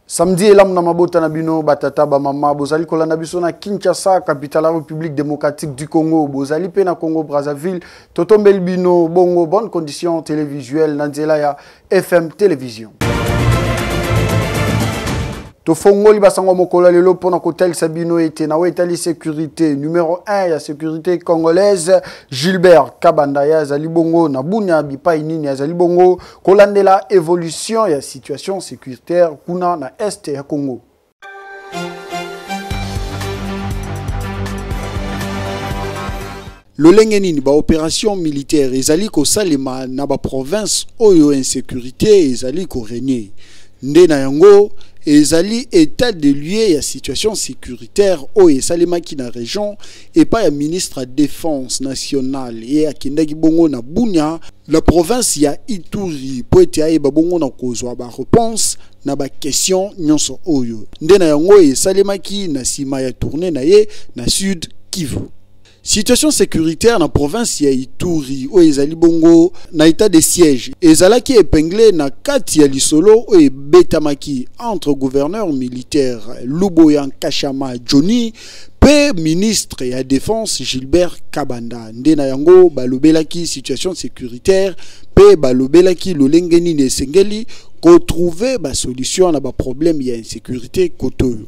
Samedi elamu na mabota na bino batata ba mama bozali kolanda biso na Kinshasa capitale ya République démocratique du Congo bozali pe na Congo Brazzaville totombeli bino bongo bonne condition télévisuelle na nzela ya FM télévision. Tofongoli basango mokolo ya lelo mpona kotalisa bino ete na oyo etali sécurité numéro 1 ya sécurité congolaise Gilbert Kabanda ye azali bongo na Bunia bipai nini azali bongo kolandela évolution ya situation sécuritaire kuna na est ya Congo. Lolenge nini ba opération militaire ezali kosalema na ba province oyo insécurité ezali ko régner? Nde na yango ezali état de lieu ya situation sécuritaire oyo esalemaki na région epai ya ministre ya défense nationale ye akendaki bongo na Bunia na province ya Ituri mpo ete ayeba bongo na kozwa ba réponse na ba question nyonso oyo. Nde na yango esalemaki na nsima ya tournée na ye na Sud Kivu. Situation sécuritaire na province ya Ituri oyo ezali bongo na état de siège ezalaki épinglé na kati ya lisolo oyo ebetamaki entre gouverneur militaire Luboya Nkashama Johnny pe ministre ya défense Gilbert Kabanda. Nde na yango balobelaki situation sécuritaire pe balobelaki lolenge nini esengeli kotrouver ba solution na ba problème ya insécurité kotoyo.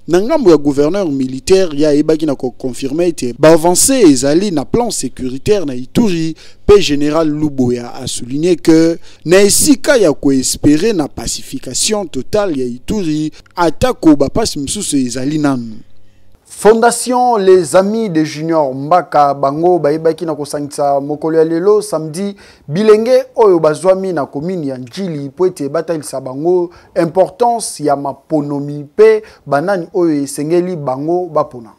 Na ngambo ya gouverneur militaire ya ayebaki na koconfirme ete ba avancé ezali na plan sécuritaire na Ituri pe général Luboya a souligné que na esika ya koespérer na pacification totale ya Ituri atako ba pasi mosusu ezali nanu. Fondation Les Amis de Junior Mbaka bango bayebaki na kosangisa mokolo ya lelo samedi bilenge oyo bazwami na commune ya Ndjili po ete batalisa bango importance ya maponomi pe banani oyo esengeli bango bapona.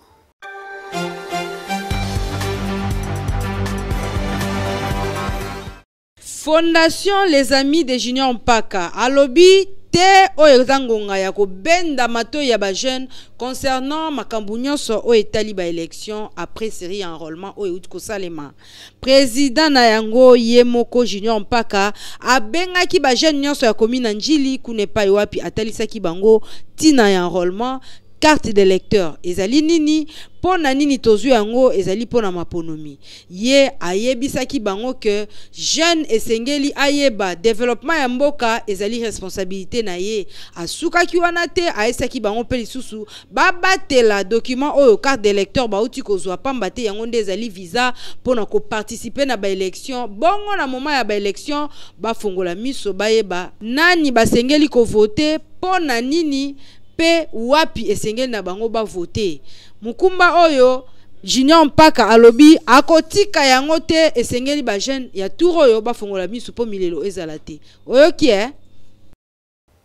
Fondation Les Amis de Junior Mpaka alobi te oyo eza ngonga ya kobenda matoi ya ba jeunes concernant makambo nyonso oyo etali ba élection après série ya enrôlement oyo euti kosalema. Président na yango ye moko Junior Mpaka abengaki ba jeunes nyonso ya commune ya Ndjili kuna epai wapi atalisaki bango ntina ya enrôlement, carte d'électeur ezali nini, mpo na nini tozwi yango, ezali mpo na maponomi. Ye ayebisaki bango que jeune esengeli ayeba developpement ya mboka ezali responsabilité na ye. Asukaki wana te, ayesaki bango mpe lisusu babatela document oyo carte d'électeur bauti kozwa pamba te yango nde ezali visa mpo na koparticiper na ba élection. Bongo na moment ya ba élection bafongola miso bayeba nani basengeli kovote, mpo na nini mpe wapi esengeli na bango bavote. Mokumba oyo Junior Mpaka alobi akotika yango te, esengeli ba jeune ya tour oyo bafongola misu po milelo ezala te. Oyoki eh?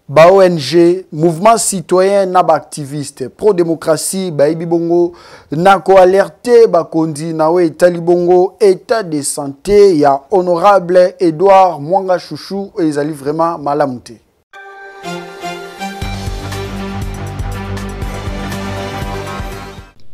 Ba ONG, mouvement citoyen na ba activiste pro-démocratie bayebi bongo na ko alerter bakonzi na oyo etali bongo état de santé ya honorable Edouard Mwanga Chouchou oyo ezali vraiment malamu te.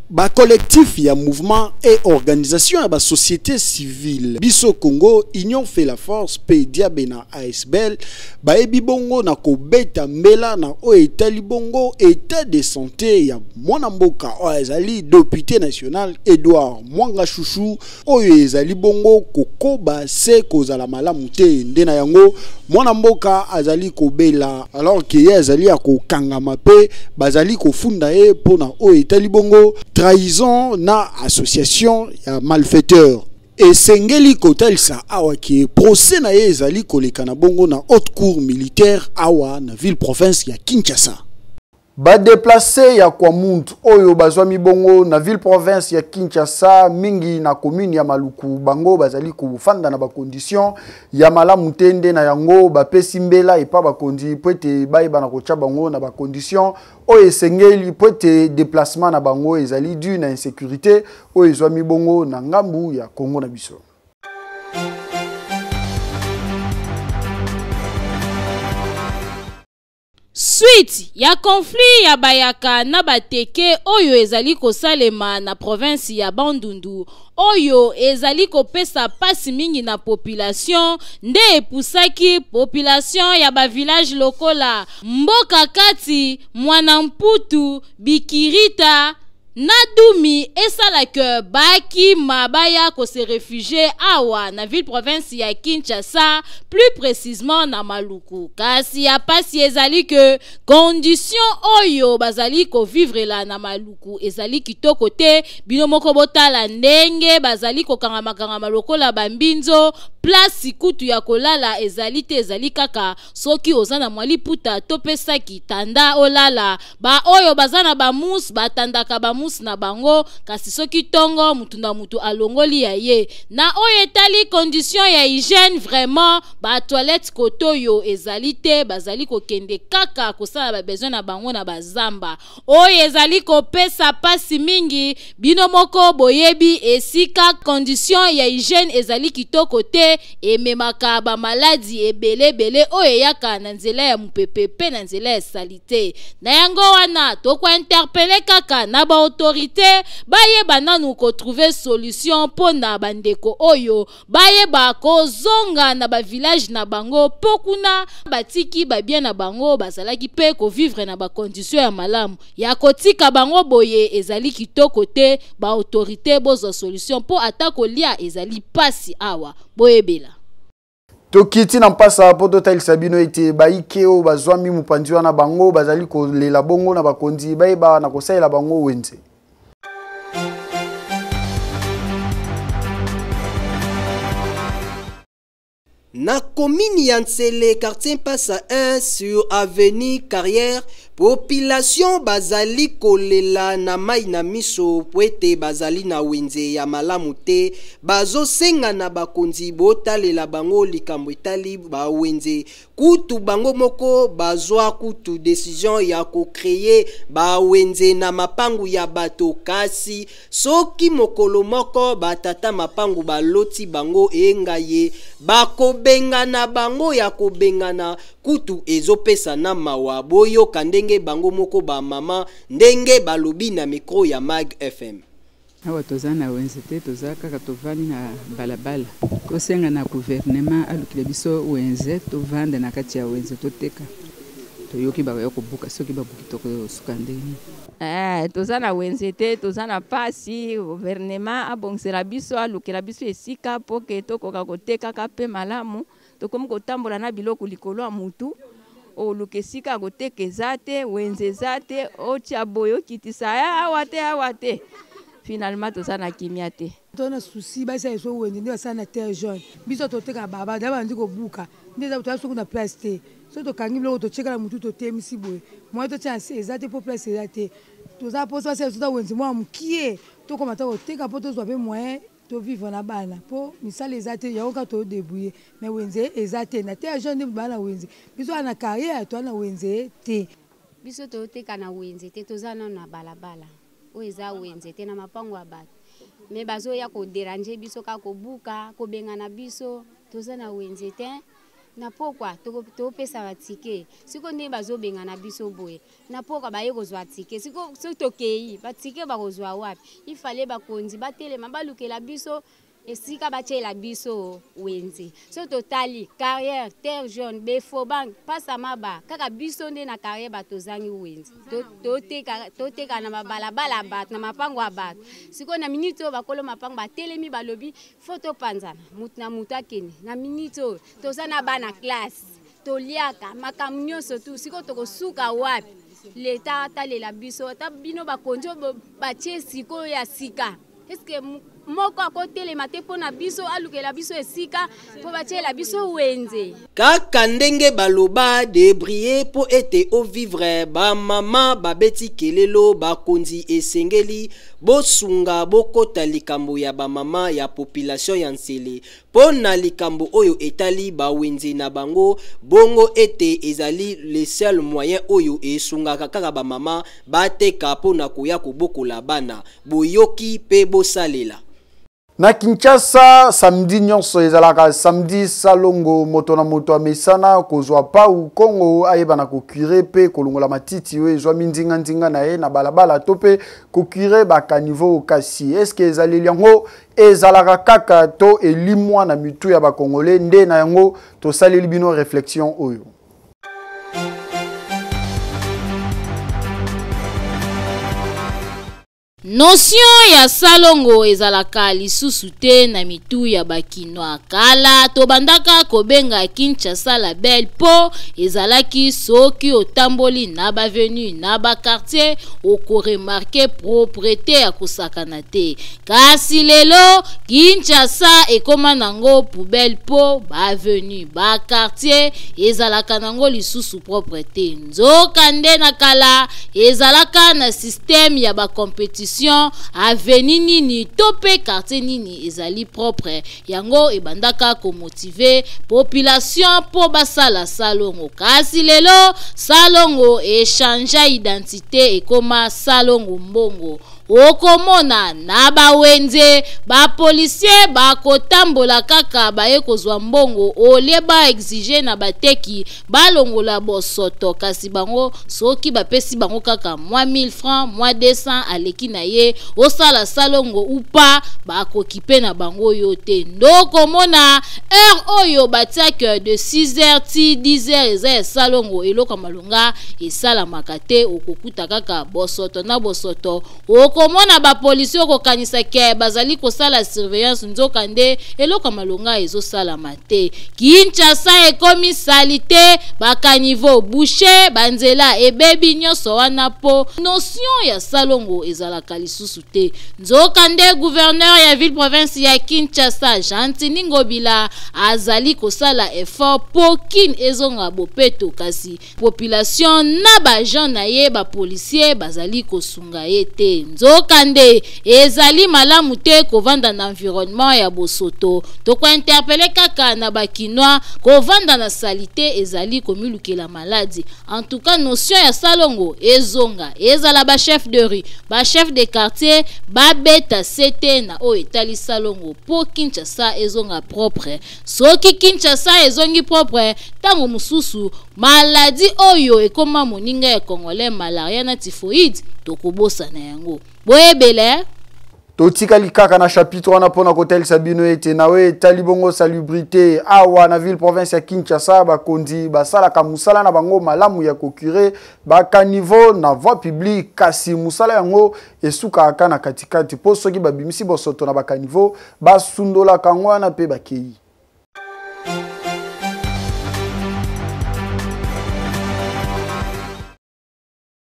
Ba collectif ya mouvement et organisation ya ba société civile biso Congo Union fait la force pe diabe na ASBL bayebi bongo na kobeta mbela na oyo etali bongo état de santé ya mwana mboka oyo ezali député national Edouard Mwanga Chouchou oyo ezali bongo kokoba se kozala malamu te. Nde na yango mwana mboka azali kobela alors que ye azali ya kokangama pe bazali kofunda ye mpona oyo etali bongo trahison na association ya malfaiteur. Esengeli kotalisa awa ke procès na ye ezali koleka na bongo na haute cour militaire awa na ville province ya Kinshasa. Ba déplacés ya Kwamouth oyo bazwami bongo na ville province ya Kinshasa mingi na commune ya Maluku bango bazali kofanda na ba conditions ya malamu te nde na yango bapesi mbela epa bakonzi po ete bayeba na kotia bango na ba conditions oyo esengeli po ete déplacement na bango ezali dû na insécurité oyo ezwami bongo na ngambu ya Congo na biso. Suite ya conflit ya bayaka na bateke oyo ezali kosalema na province ya Bandundu oyo ezali kopesa pasi mingi na population nde epusaki population ya ba village lokola Mboka Kati, Mwana Mputu, Bikirita na Dumi esala que bakima baya ko se refugier awa na ville province ya Kinshasa, plus precisement na Maluku. Kasi ya pasi ezali que condition oyo bazali ko vivre la na Maluku ezali kitoko te. Bino moko botala ndenge bazali kokangama kangama lokola ba mbinzo, place kutu ya kolala ezali te, ezali kaka soki oza na mwa liputa to pe saki tanda olala. Ba oyo baza na ba mousse batandaka ba mousse na bango, kasi soki tongo mutu na mutu alongoli ya ye. Na oyo etali condition ya hygiène, vraiment ba toilette kotoyo ezali te, bazali kokende kaka kosala ba besoin na bango na ba zamba. Oyo ezali kopesa pasi mingi, bino moko boyebi esika condition ya hygiène ezali kitoko te, ememaka ba maladi ebele ebele oyo eyaka na nzela ya mupepe pe na nzela ya salite. Na yango wana toko interpeller kaka na ba autorite bayeba nanu ko trouver solution pona ba ndeko oyo bayeba kozonga na ba village na bango, po kuna batiki ba bien na bango bazalaki pe ko vivre na ba condition ya malamu. Ya kotika bango boye ezali kitoko te, ba autorite bozwa solution po ata kolia ezali pasi awa, boyebela. Tokiti na mpasa po totalisa bino ete baike oyo bazwami mopanzi wana bango bazali kolela bongo na bakonzi bayeba na kosalela bango wenze. Na commune ya Nsele, quartier Mpasa 1 sur avenue Carrière, population bazali kolela na mai na miso po ete bazali na wenze ya malamu te. Bazosenga na bakonzi botalela bango likambo etali ba wenze. Kutu bango moko bazwa kutu décision ya ko créer ba wenze na mapangu ya bato, kasi soki mokolo moko batata mapangu baloti bango engaye bakobengana bango ya kobengana, kutu ezopesa na mawa. Boyoka ndenge bango moko ba mama ndenge balobi na micro ya Mag FM. Awa toza na wenze te, toza kaka tovandi na balabala. Tosenga na gouvernement alukile biso wenze, tovanda na kati ya wenze toteka. Toyoki bakoya kobuka, soki babuki tokosuka ndenge. Toza na wenze te, toza na pasi. Gouvernement abongisela biso, alukela biso esika po ke tokoka kotekaka pe malamu. Tokomi kotambola na biloko likolo ya mutu. Oluka esika ya koteka eza te, wenze eza te, otia boye okitisa, awa te, awa te. Finalement toza na kimia te. Toza na souci, basi ya biso wenze nde basala na terre jaune. Biso toteka baba, da bandi kobuka. Nde eza toza soki na place te. Soki tokangi biloko totieka na mutu totemisi boye. Moyen totia na se eza te po place eza te. Toza posa basi ya biso ta wenze mwa mokie, tokoma ta koteka po tozwa pe moyen to vivre na bana po misala eza te, yango kaka to débrouiller. Mais wenze eza te na terre jaune nde bana wenze. Biso na carrière to na wenze te. Biso toteka na wenze te, toza nanu na balabala. Oyo eza wenze te na mapango ya bato. Mais bazoya ko déranger biso kaka kobuka, kobengana biso, toza na wenze te. Na pokwa topesa ba ticket. Siko nde bazobengana biso boye. Na pokwa baye kozwa ticket. Siko soki tokei, ba ticket bakozwa wapi? Il fallait bakonzi batelema balukela biso esika batiela biso wenze. So totali carrière, terre jaune, Befobank, pasa maba, kaka biso nde na carrière bato tozangi wenze. Toteka na mabalabala bato, na mapango ya bato. Siko na minute oyo bakolo mapango batelemi balobi faut topanzana, mutu na mutu akende. Na minute oyo toza na bana classe, toliaka makambo nyonso tu. Siko tokosuka wapi? L'État atalela biso, ata bino bakonzi oyo batie sikoyo ya sika. Est-ce que moko akotelema te mpona biso, alukela biso esika mpo batiela biso wenze? Kaka ndenge baloba débrouiller po ete o vivre, ba mama babeti kelelo bakonzi esengeli bosunga bokota likambo ya ba mama ya population ya Nsele mpo na likambo oyo etali bawenze na bango, bongo ete ezali le seul moyen oyo esungaka kaka ba mama bateka mpo na koya kobokola bana. Boyoki pe bosalela. Na Kinshasa, samedi nyonso ezalaka samedi salongo, moto na moto amesana kozwa pau kongo ayeba na kocurer mpe kolongola matiti oyo ezwami nzinganzinga na ye na balabala to mpe kocurer bacaniveaux. Kasi eske ezaleli yango ezalaka kaka to elimwa na mitu ya bakongole? Nde na yango tosaleli bino réflexion oyo. Notion ya salongo ezalaka lisusu te na mitu ya bakinois. Kala tobandaka kobenga Kinshasa la belle po ezalaki soki otamboli na baavenue na baquartier okoremarquer propreté ya kosakana te. Kasi lelo Kinshasa ekoma nango poubelle po baavenue baquartier ezalaka nango lisusu propre te. Nzoka nde na kala ezalaka na système ya bacompétition, avenue nini to mpe quartier nini ezali propre, yango ebandaka komotiver population mpo basala salongo. Kasi lelo salongo echanger identité, ekoma salongo mbongo. Okomona na bawenze bapolicier bakotambola kaka baye kozwa mbongo au lieu baexiger na bateki balongola bosoto. Kasi bango soki bapesi bango kaka mwa 1000 francs, mwa 200, aleki na ye. Osala salongo upa, bakoki mpe na bango yo te. Ndokomona heure oyo batiake de 6 heures ti 10 heures eza ya salongo, eloko ya malonga esalamaka te. Okokuta kaka bosoto na bosoto. Okomona bapolisi, okokanisa ke bazali kosala surveillance, nzoka nde eloko ya malonga ezosalama te. Kinshasa ekomi saleté, bacaniveaux bouchés, banzela ebebi, nyonso wana mpo notion ya salongo ezalaka lisusu te. Nzoka nde gouverneur ya ville province ya Kinshasa, Gentiny Ngobila, azali kosala effort mpo Kin ezonga bopeto, kasi population na baagent na ye bapolicier bazali kosunga ye te. Nzokande ezali malamu te kovanda na environnement ya bosoto. Tokointerpeller kaka na bakinois, kovanda na saleté ezali komilukela maladie. En tout cas, notion ya salongo ezonga, ezala bachef de rue, bachef de quartier, babeta sete na oyo etali salongo mpo Kinshasa ezonga propre. Soki Kinshasa ezongi propre, ntango mosusu maladie oyo ekóma moninga ya Congolais, malaria na typhoïde, tokobosana yango. Boyebele. Totikali kaka na chapitre wana mpona kotalisa bino ete na oyo etali bongo salubrité awa na ville province ya Kinshasa, bakonzi basalaka mosala na bango malamu ya kocurer bacaniveaux na voie publique, kasi mosala yango esukaka na katikati, mpo soki babimisi bosoto na bacaniveaux, basundolaka yango wana mpe bakei.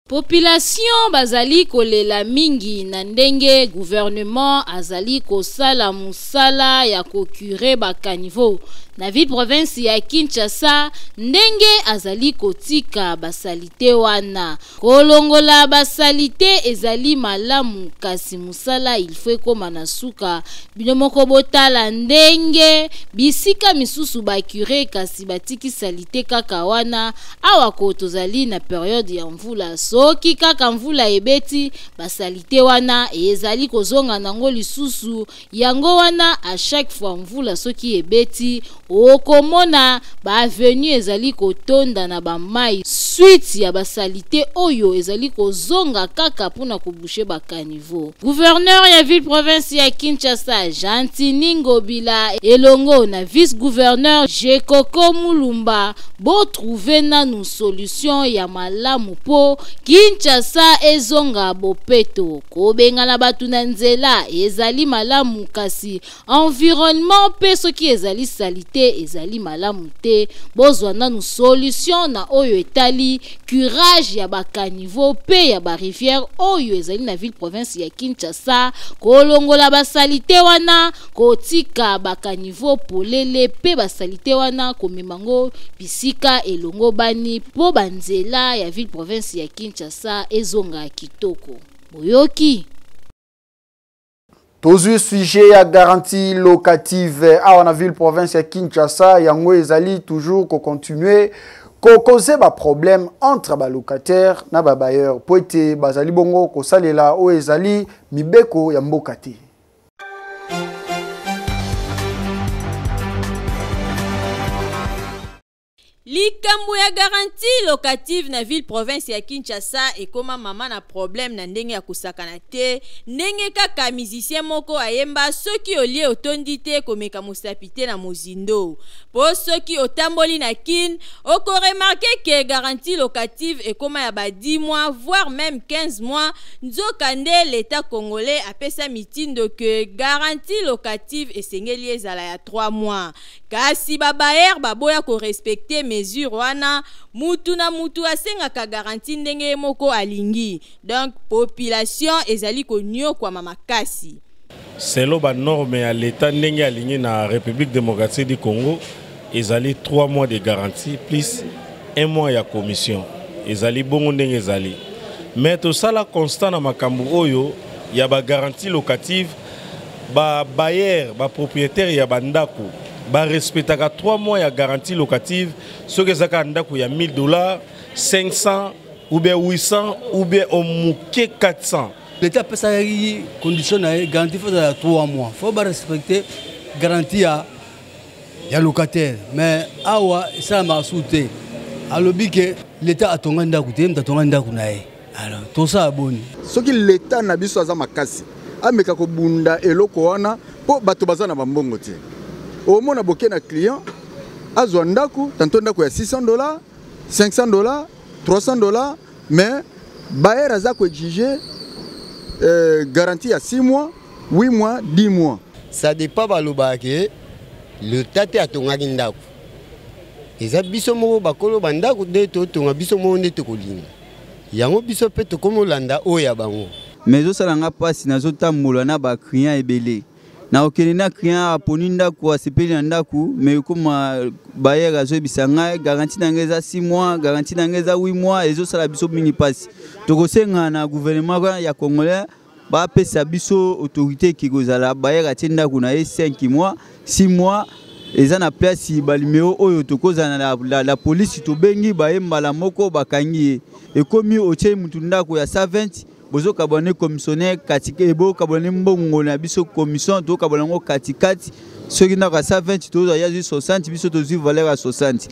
Population bazali kolela mingi na ndenge gouvernement azali kosala mosala ya kocurer bacaniveaux na ville province ya Kinshasa, ndenge azali kotika basaleté wana. Kolongola basaleté ezali malamu, kasi mosala il faut ekóma na suka. Bino moko botala ndenge bisika misusu bacurer, kasi batiki saleté kaka wana. Awa ko tozali na période ya mvula, soki kaka mvula ebeti, basaleté wana ezali kozonga nango lisusu. Yango wana à chaque fois mvula soki ebeti, okomona baavenue ezali kotonda na bamai, suite ya basaleté oyo ezali kozonga kaka mpona koboucher bacaniveaux. Gouverneur ya ville province ya Kinshasa, Gentiny Ngobila, elongo na vice gouverneur Jekoko Mulumba, botrouver nanu solution ya malamu mpo Kinshasa ezonga bopeto. Kobengana bato na nzela ezali malamu, kasi environnement mpe soki ezali saleté ezali malamu te. Bozwa nanu solution na oyo etali curage ya bacaniveaux mpe ya barivière oyo ezali na ville province ya Kinshasa, kolongola basaleté wana, kotika bacaniveaux polele mpe basaleté wana komema ngo bisika elongo bani mpo banzela ya ville province ya Kinshasa ezonga kitoko. Boyoki. Tozwi sujet ya garantie locative awa na ville province ya Kinshasa. Yango ezali toujours kocontinuer kocauser baproblème entre balocataire na babailleur, po ete bazali bongo kosalela oyo ezali mibeko ya mboka te. Likambo ya garantie locative na ville province ya Kinshasa ekoma mama na problème na ndenge ya kosakana te, ndenge kaka musicien moko ayemba soki olie otondi te komeka mosapi te na mozindo. Po soki otamboli na Kin, oko remarquer que garantie locative ekoma ya ba 10 mois voire meme 15 mois, nzoka nde l'etat congolais apesa mitindo que garantie locative esengeli ezala ya 3 mois. Kasi ba bailleurs baboya ko respecter mesure wana, mutu na mutu asengaka garantie ndenge ye moko alingi. Donc population ezali koniokwama makasi. Selon ba normes ya l'Etat ndenge alingi na Republique democratique du Congo, ezali 3 mois de garantie plus 1 mois ya commission. Ezali bongo ndenge ezali. Mais tosala constat na makambo oyo ya ba garantie locative, ba bailleurs, ba propriétaires ya ba ndako ba respectaka 3 mois ya garantie locative soki ezaka kaka ndako ya 1000 dollars, 500 ou bien 800 ou bien au moke 400. L'État apesaki condition na ye garantie faut ezala 3 mois, faut ba respecter garantie ya locataire. Mais awa esalamaka su te, alobi ke l'État atonga ndako te, ye moto atonga ndako na ye. Alors tosala boni? Soki l'État na biso aza makasi, ameka kobunda eloko wana po bato baza na bambongo te. Omona boke na client azwa ndako, tanto ndako ya 600 dollars, 500 dollars, 300 dollars, mais bailleur aza ko exiger garantie ya 6 mois, 8 mois, 10 mois. Ça dépend balobaka ke l'État te atongaki ndako. Eza biso moko bakolo ba ndako nde totonga, biso moko nde tokolinga. Yango biso pe tokomolanda oyo ya bango. Mais ezosala nga mpasi, nazotambola na ba client ebele. Na okende na client aponi ndako, asepeli na ndako, mais ekoma bailleur azoyebisa ngai garantie na ngai eza 6 mois, garantie na ngai eza 8 mois, ezosala biso mingi mpasi. Tokosenga na gouvernement ya congolais bapesa biso autorité eke kozala bailleur atie ndako na ye 5 mois, 6 mois, eza na place ba numéro oyo tokozala na la police, tobengi baye mbala moko bakangi ye. Ekomi otie mutu ndako ya 120, bozokabwana commissionnaire katika, bokabwana mbongo na biso commission, tokabwana yango katikati. Soki ndako ya 120 tozwa ya 60, biso tozwi valeur ya 60.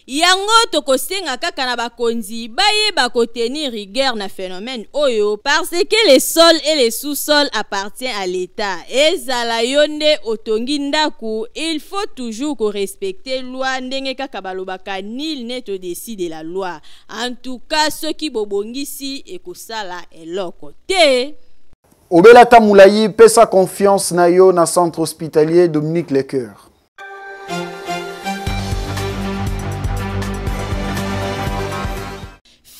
Yango tokosenga kaka na bakonzi bayeba kotenir rigueur na phénomène oyo, parce que le sol et le sous-sol appartient à l'État. Ezala yo nde otongi ndako, il faut toujours ko respecter loi ndenge kaka balobaka nul n'est au-dessus de la loi. En tout cas, soki bobongisi ekosala eloko te. Obelata Moulayi, pesa confiance na yo na centre hospitalier Dominique Lecoeur.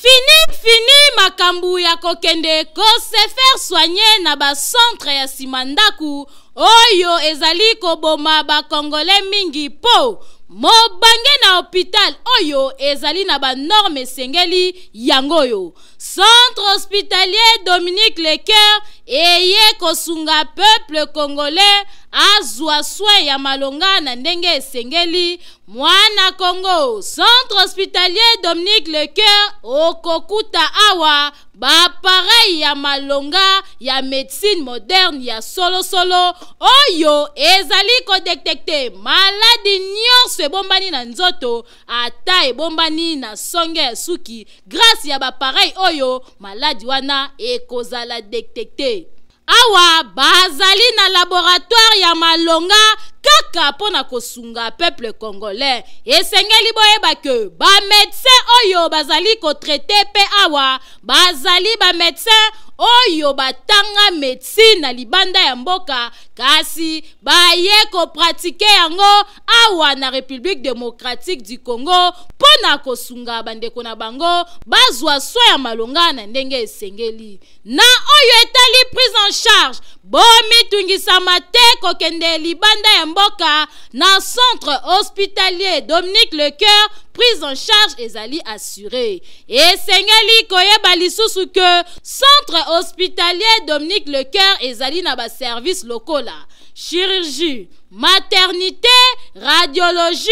Fini, fini makambu ya kokende ko se faire soigner na ba centre ya nsima ndaku oyo ezali koboma ba Congolais mingi po mobange na hôpital oyo ezali na ba norme esengeli yango oyo. Centre hospitalier Dominique Lecoeur eye kosunga peuple congolais azwa soin ya malonga na ndenge esengeli. Mwana Congo, centre hospitalier Dominique Lecoeur okokuta awa ba appareil ya malonga ya médecine moderne ya solosolo oyo ezali kodetecte maladi nyonso ebombani na nzoto, ata ebombani na songe ya suki. Grâce ya ba appareil oyo maladi wana ekozala detecte. Awa bazali na laboratoire ya malonga kaka mpona kosunga peuple congolais. Esengeli boyeba ke ba médecin oyo bazali kotraite pe awa bazali ba médecin oyo batanga médecine na libanda ya mboka, kasi baye kopratike yango awa na République démocratique du Congo mpona kosunga bandeko na bango bazwa soin ya malonga na ndenge esengeli. Na oyo etali prise en charge, bomitungisama te kokende libanda ya mboka na centre hospitalier Dominique Lecoeur, prise en charge ezali assurée. Esengeli koyeba lisusu ke centre hospitalier Dominique Lecoeur ezali na ba service lokola chirurgie, maternité, radiologie,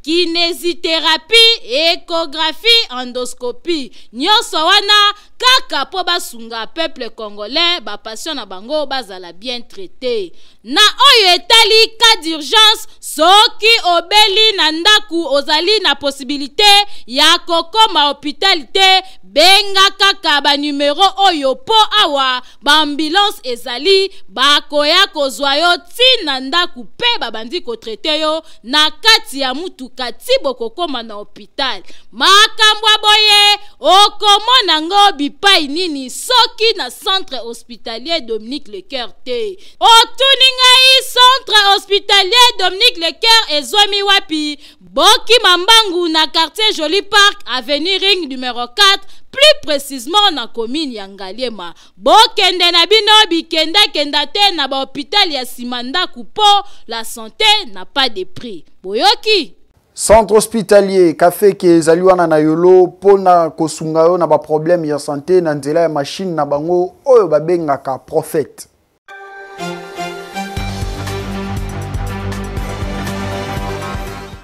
kinésithérapie, échographie, endoscopie. Nyonso wana kaka mpo basunga peuple congolais, ba patients na bango bazala bien traite. Na oyo etali cas d'urgence, soki obeli na ndaku ozali na possibilite ya kokoma hopital te, benga kaka ba numero oyo mpo awa ba ambulance ezali, bakoya kozwa yo ti na ndaku mpe babandi kotraite yo na kati ya mutuka ti bokokoma na hopital. Makambo ya boye okomona ngo bipai nini soki na centre hospitalier Dominique Lecoeur te? Otuni ngai centre hospitalier Dominique Lecoeur ezwami wapi? Bokima mbangu na quartier Joli Park, avenue Ring numero 4, plus précisément na commune ya Ngaliema. Bokende na bino bikendakenda te na ba hôpital ya sima ndaku po la santé n'a pas de prix. Boyoki? Centre hospitalier Kafeke ezali wana na Yolo pona kosunga yo na ba problème ya santé na nzela ya machine na bango oyo babengaka prophète.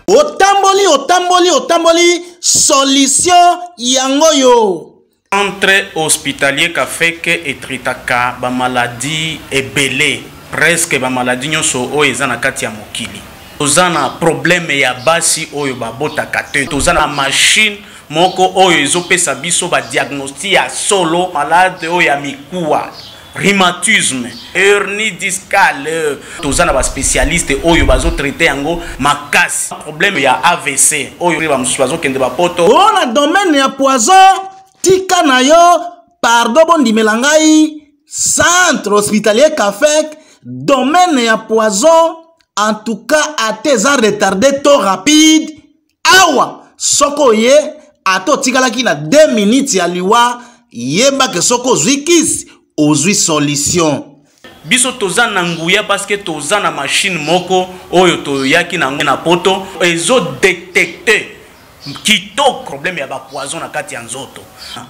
Otamboli, otamboli, otamboli, solution yango yo. Centre hospitalier Kafeke etritaka ba maladie ebele, presque ba maladie nyonso oyo eza na kati ya mokili. Toza na problème ya basi oyo babotaka te, toza na machine moko oyo ezopesa biso ba diagnostic ya solo malade oyo ya mikuwa, rhumatisme, hernie discale. Toza na ba spécialiste oyo bazo traiter yango makasi. Problème ya AVC oyo ba mosusu bazokende ba poto. O na domaine ya poison, tika na yo, pardon, bondimela ngai, centre hospitalier Kafek, domaine ya poison, en tout cas ate eza retardé to rapide. Awa soko oye ate otikalaki na 2 minutes ya liwa, yeba ke soko ozwi kisi, ozwi solution. Biso toza na nguya parce que toza na machine moko oyo toyaki na ngo na poto, ezo détecter kitoko problème ya ba poison na kati ya nzoto,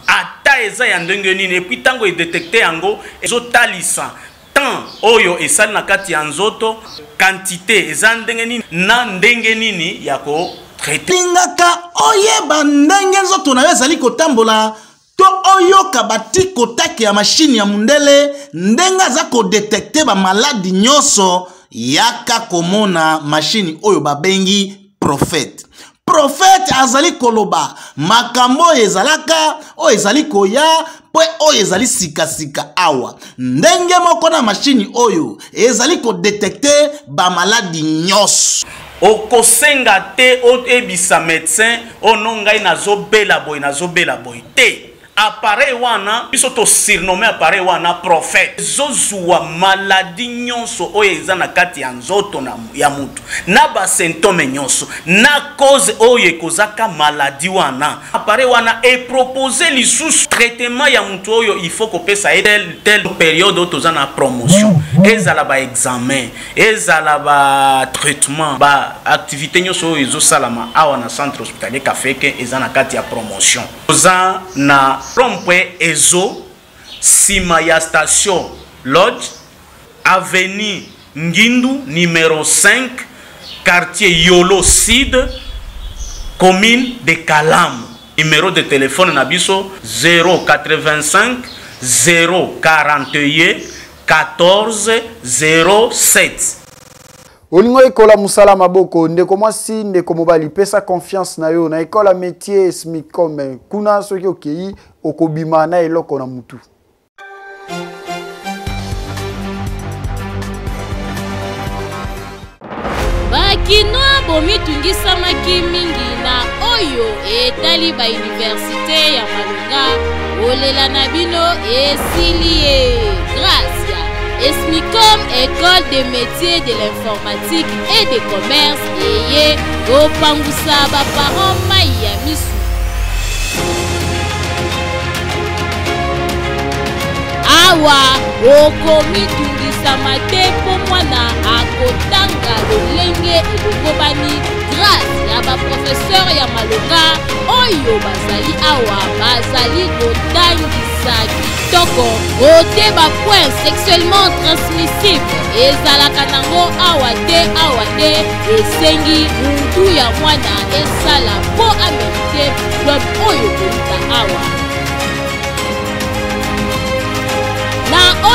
ata eza ya ndenge nini. Et puis tango e détecter yango, ezotalisa temps oyo esali na kati ya nzoto, quantité eza ndenge nini na ndenge nini ya ko traiter. Lingaka oyeba ndenge nzoto na yo ezali kotambola, to oyoka batikotake ya machine ya mundele ndenge aza kodetecte ba maladi nyonso. Yaka komona machine oyo babengi prophète. Prophète azali koloba makambo oyo ezalaka, oyo ezali koya, mpe oyo ezali sikasika awa. Ndenge moko na machine oyo ezali kodetecte ba maladi nyonso. Okosenga te oyebisa médecin oyo no ngai nazobela boye, nazobela boye te. Appareil wana biso to surnommé appareil wana prophète. Ezozwa maladie nyonso oyo eza na kati ya nzoto na ya mutu, na ba symptômes nyonso, na cause oyo ekozaka maladie wana. Appareil wana e proposer lisusu traitement ya mutu oyo il faut kopesa ye tel, tel période oyo toza na promotion. Ezala ba examen, ezala ba traitement, ba activité nyonso oyo ezosalama awa na centre hospitalier Kafeke eza na kati ya promotion. Toza na rond-point Ezo, sima ya station Lodge, avenue Ngindu numéro 5, quartier Yolo Sud, commune de Kalamu. Numéro de téléphone na biso 085 041 14 07. Olingo ekola musala maboko, ndeko mwasi, ndeko mobali, pesa confiance na yo na école ya métier SMICOM. Kuna soki okei okobima na eloko na mutu. Bakinois bomitungisamaki mingi na oyo etali ba université ya malonga, kolela na bino esili ye. Grâce ya SMICOM, école de métiers de l'informatique et de commerce, eye kopangusa ba parents mai ya misu. Awa okomitungisama te mpo mwana akotanga lolenge elongobani grâce ya ba professeur ya malonga oyo bazali awa, bazali kotangisa kitoko. Ote ba point sexuellement transmissible ezalaka nango awa te, awa te esengi mutu ya mwana esala mpo amerite diplôme oyo kouta awa.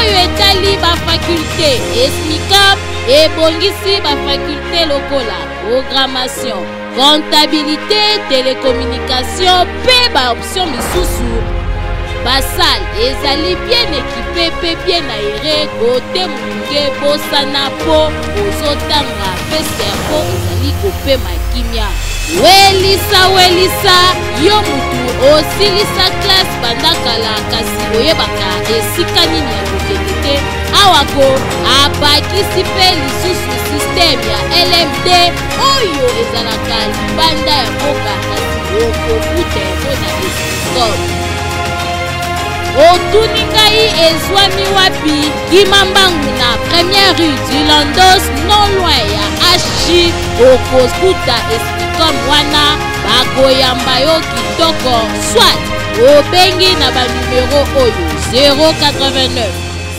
oyo etali bafakulte, Esmicam ebongisi bafakulte lokola programmation, comptabilité, télécommunication mpe baoption misusu. Basale ezali bien équipé mpe bien aéré kote moke bosana mpo ozotanga mpe cerveau ezali kopema kimia. Welisa welisa yo mutu osilisa classe banda kala kasi oyebaka esika nini ya kokende te awa ko abakisi mpe lisusu systeme ya LMD oyo ezalaka libanda ya mboka kasi okokuta yango na Escom. Otuni ngai ezwami wapi? Kima mbangu na première rue du Landos non loin ya HJ okokuta Escom wana bakoyamba yo kitoko soit obengi na ba numero oyo 089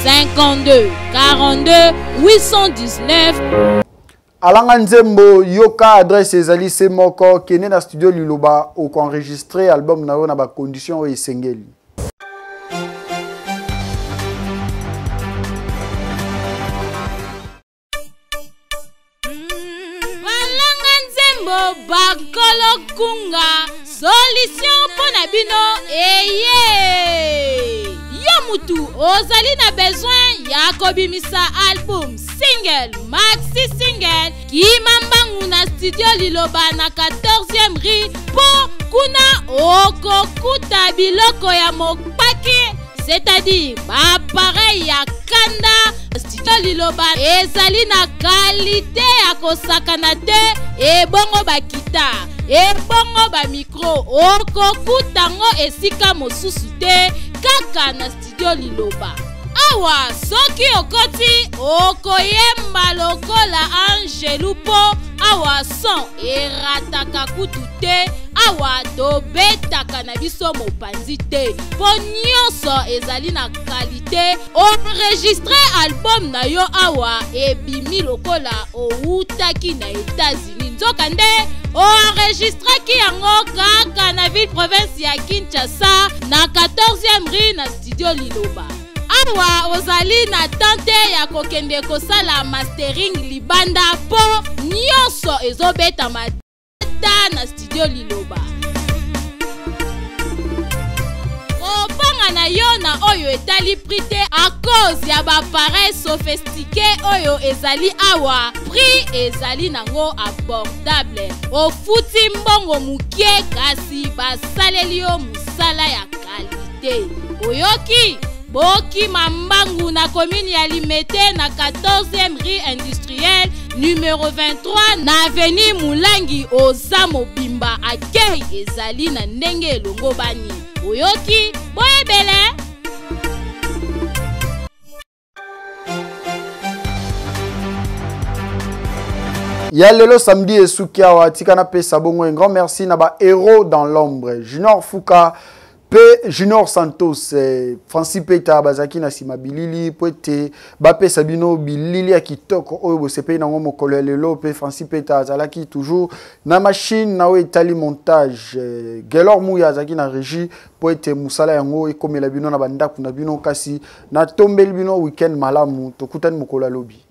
52 42 819. Alanga nzembo yoka adresse ezali se moko kende na studio liloba okoenregistre album na yo na bacondition oyo esengeli. Balanga nzembo bakolo kunga solution mpo na bino eye yo mutu ozali na besoin ya kobimisa album single maxi single kima mbangu na studio liloba na 14e rue mpo kuna okokuta biloko ya mopaki c'est-à-dire baappareil ya kanda. Studio liloba ezali na kalite ya kosakana te, ebongo bakita ebongo bamikro okokuta ngo esika mosusu te kaka na studio liloba. Awa soki okoti okoyemba lokola angelu mpo awa son erataka kutu te, awa tobetaka na biso mopanzi te mpo nyonso ezali na kalite. Enregistre album na yo awa ebimi lokola owutaki na États-Unis, nzokande oenregistraki yango kaka na ville province ya Kinshasa na 14e rue na studio Liloba. Awa ozali na tante ya kokende kosala mastering libanda mpo nyonso ezobetama ta na studio Liloba. Kobanga na yo na oyo etali prix te à cause ya baappareil sophistiqué oyo ezali awa, prix ezali nango abordable. Ofuti mbongo moke kasi basaleli yo mosala ya kalite. Oyoki? Bokima mbangu na commune ya Limete na 14e rue industrielle numéro 23 na avenue Mulangi oza mobimba accueil ezali na ndenge elongo bani. Oyoki? Boyebele! Ya lelo samedi esuki awa, tika napesa bongo un grand merci na ba héros dans l'ombre Junior Fuka pe Junior Santos, Francis Peta bazalaki na nsima bilili po ete bapesa bino bilili ya kitoko oyo bosepeli nango mokolo ya lelo. Pe Francis Peta azalaki toujours na machine na oyo etali montage, Gelor Muya azalaki na régie po ete mosala yango ekomela bino na bandako na bino. Kasi natombeli bino week-end malamu, tokutani mokolo ya lobi.